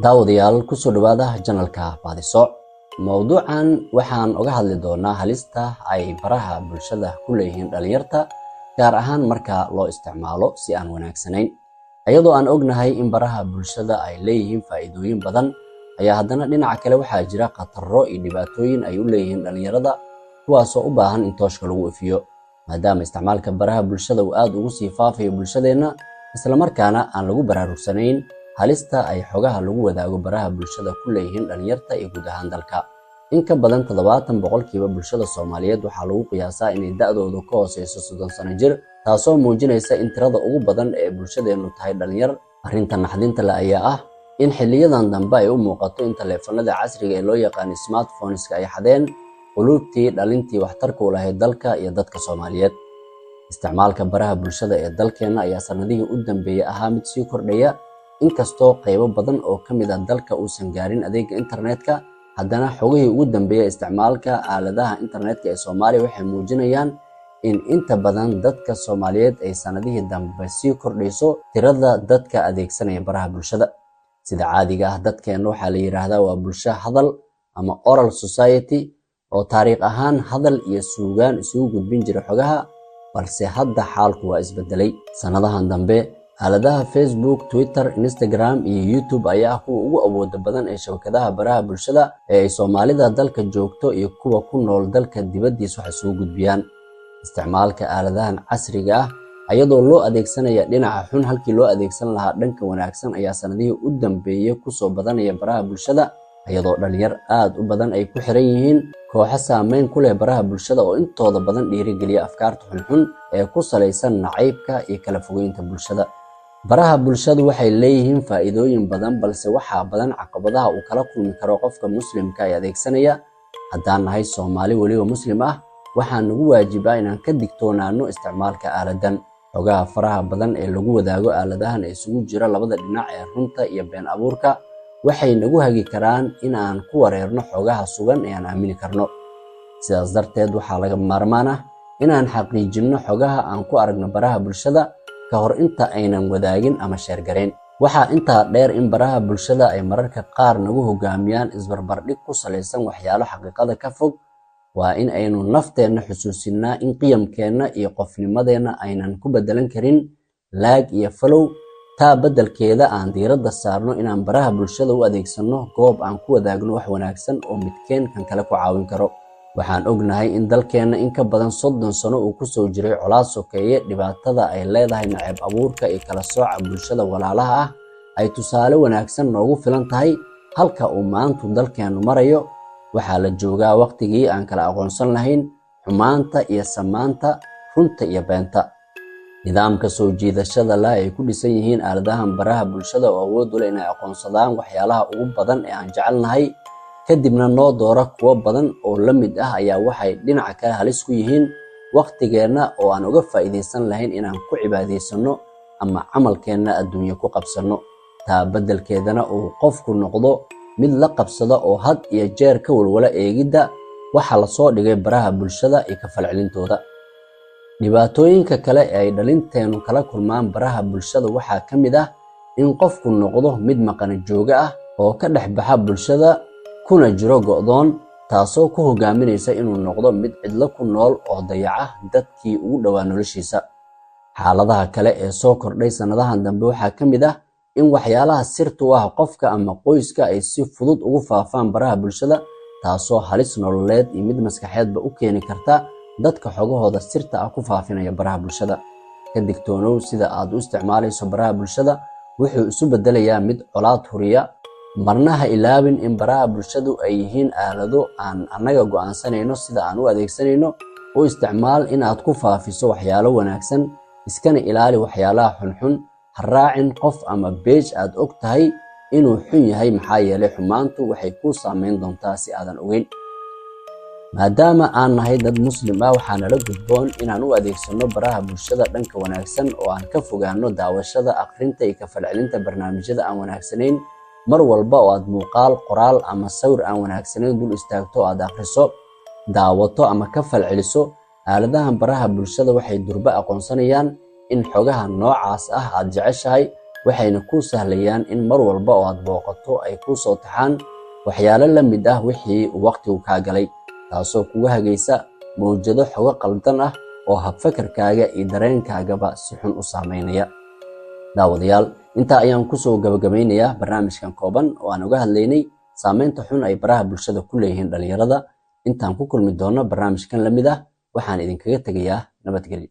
Daawadayaal, kusoo dhawaada channelka Baadisooc. Mowduucan waxaan uga hadli doonaa halista ay baraha bulshada ku leeyihiin dhalinyarta, gaar ahaan marka loo isticmaalo si aan wanaagsanayn. Iyadoo aan ognahay in baraha bulshada ay leeyihiin faa'iidooyin badan, ayaa haddana dhinaca kale waxaa jira khataro iyo dhibaatooyin ay u leeyihiin dhalinyarada, kuwaasoo u baahan in tooshka lagu ifiyo, maadaama isticmaalka baraha bulshada uu aad ugu sii faafayo bulshadeenna, islamarkaana aan lagu baraarugsanayn halista ay xogaha lagu wadaago baraha bulshada ku leeyihiin dhalinyarta iyo guud ahaan dalka. In ka badan 70% bulshada Soomaaliyeed waxaa lagu qiyaasaa inay da'doodu ka hooseyso 30 sano jir, taasoo muujinaysa in tirada ugu badan ee bulshadeennu tahay dhalinyar. Arrinta naxdinta leh ayaa ah in xilliyadan dambe ay u muuqato in taleefanada casriga ee loo yaqaan smartphoneska ay xadeen quluubtii dhalintii waxtarka u lahayd dalka iyo dadka Soomaaliyeed. Isticmaalka baraha bulshada ee dalkeenna ayaa sanadihii u dambeeyey ahaa mid sii kordhaya. Inkastoo qaybo badan oo ka mid ah dalka uusan gaarin adeega internetka, haddana xogihii ugu dambeeyay isticmaalka aaladaha internetka ee Soomaaliya waxay muujinayaan in inta badan dadka Soomaaliyeed ay sanadihii dambe sii kordhayso tirada dadka adeegsanaya baraha bulshada. Sida caadiga ah, dadkeenna waxaa la yidhaahdaa waa bulsho hadal ama oral society, oo taariikh ahaan hadal iyo suugaan isugu gudbin jira xogaha, balse hadda xaalku waa isbedelay. Sanadahan dambe, aaladaha Facebook, Twitter, Instagram iyo YouTube ayaa ah kuwa ugu awooda badan ee shabakadaha baraha bulshada ee ay Soomaalida dalka joogto iyo kuwa ku nool dalka dibaddiisa wax isugu gudbiyaan. Isticmaalka aaladahan casriga ah ayadoo loo adeegsanaya dhinaca xun halkii loo adeegsan lahaa dhanka wanaagsan ayaa sanadihii u dambeeyey kusoo badanaya baraha bulshada, iyadoo dhalinyar aad u badan ay ku xiran yihiin kooxo saameyn ku leh baraha bulshada oo intooda badan dhiirigeliya afkaarta xunxun ee ku salaysan nacaybka iyo kala fogeynta bulshada. Baraha bulshadu waxay leeyihiin faa'iidooyin badan, balse waxaa badan caqabadaha uu kala kulmi karo qofka Muslimka ee adeegsanaya. Haddaan nahay Soomaali weliba Muslim ah, waxaa nagu waajib ah inaan ka digtoonaano isticmaalka aaladan. Xogaha faraha badan ee lagu wadaago aaladahan ee isugu jira labada dhinac ee runta iyo been abuurka waxay nagu hagi karaan in aan ku wareerno xogaha sugan ee aan aamini karno. Sidaas darteed, waxaa laga maarmaan ah inaan xaqiijinno xogaha aan ku aragno baraha bulshada ka hor inta aynan wadaagin ama share garayn. Waxaa intaa dheer in baraha bulshada ay mararka qaar nagu hogaamiyaan isbarbardhig ku salaysan waxyaalo xaqiiqada ka fog. Waa in aynu nafteenna xusuusinnaa in qiyamkeenna iyo qofnimadeenna aynan ku beddelan karin like iyo follow. Taa beddelkeeda, aan diiradda saarno inaan baraha bulshada u adeegsanno goob aan ku wadaagno wax wanaagsan oo midkeen kan kale ku caawin karo. Waxaan ognahay in dalkeenna in ka badan 30 sano uu kusoo jiray colaad sokeeye. Dhibaatada ay leedahay naceeb abuurka iyo kala sooca bulshada walaalaha ah ay tusaale wanaagsan noogu filan tahay halka uu maantu dalkeennu marayo. Waxaa la joogaa waqtigii aan kala aqoonsan lahayn xumaanta iyo samaanta, runta iyo beenta. Nidaamka soo jiidashada leh ay ku dhisan yihiin aaladahan baraha bulshada oo awood u leh inay aqoonsadaan waxyaalaha ugu badan ee aan jecelnahay, kadibna noo doora kuwo badan oo la mid ah, ayaa waxay dhinaca kale halis ku yihiin waqtigeenna oo aan uga faa'iidaysan lahayn inaan ku cibaadaysanno ama camalkeenna adduunye ku qabsanno. Taa beddelkeedana uu qofku noqdo mid la qabsada oo had iyo jeer ka walwala eegidda waxa lasoo dhigay baraha bulshada iyo ka falcelintooda. Dhibaatooyinka kale ee ay dhalinteenu kala kulmaan baraha bulshada waxaa ka mid ah in qofku noqdo mid maqana jooga ah oo ka dhex baxa bulshada kuna jiro go'doon, taasoo ku hogaaminaysa inuu noqdo mid cidlo ku nool oo dayaca dadkii ugu dhowaa noloshiisa. Xaaladaha kale ee soo kordhay sannadahan dambe waxaa ka mid ah in waxyaalaha sirta u ah qofka ama qoyska ay si fudud ugu faafaan baraha bulshada, taasoo halis nololeed iyo mid maskaxeedba u keeni karta dadka xogahooda sirta ah ku faafinaya baraha bulshada. Ka digtoonow sida aad u isticmaalayso baraha bulshada, wuxuu isu beddelayaa mid colaad huriya. Marna ha ilaabin in baraha bulshadu ay yihiin aalado aan annaga go'aansanayno sida aan u adeegsanayno. U isticmaal in aad ku faafiso waxyaalo wanaagsan, iskana ilaali waxyaalaha xunxun. Ha raacin qof ama page aad og tahay inuu xun yahay, maxaa yeelay xumaantu waxay kuu saameyn doontaa si aadan ogeyn. Maadaama aan nahay dad Muslim ah, waxaa nala gudboon inaan u adeegsano baraha bulshada dhanka wanaagsan oo aan ka fogaano daawashada, akhrinta iyo ka falcelinta barnaamijyada aan wanaagsanayn. Mar walba oo aad muuqaal, qoraal ama sawir aan wanaagsanayn dul istaagto oo aad akhriso, daawato ama ka falceliso, aaladahan baraha bulshada waxay durba aqoonsanayaan in xogaha noocaas ah aad jeceshahay. Waxayna kuu sahlayaan in mar walba oo aad booqato ay kuu soo taxaan waxyaalo la mid ah wixii uu wakhtigu kaa galay, taasoo kugu hagaysa mawjado xogo qaldan ah oo habfakarkaaga iyo dareenkaagaba si xun u saameynaya. Daawadayaal, intaa ayaan kusoo gabagabaynayaa barnaamijkan kooban oo aan uga hadlaynay saameynta xun ay baraha bulshada ku leeyihiin dhalinyarada. Intaan ku kulmi doono barnaamijkan la mid ah, waxaan idinkaga tegayaa nabadgelyo.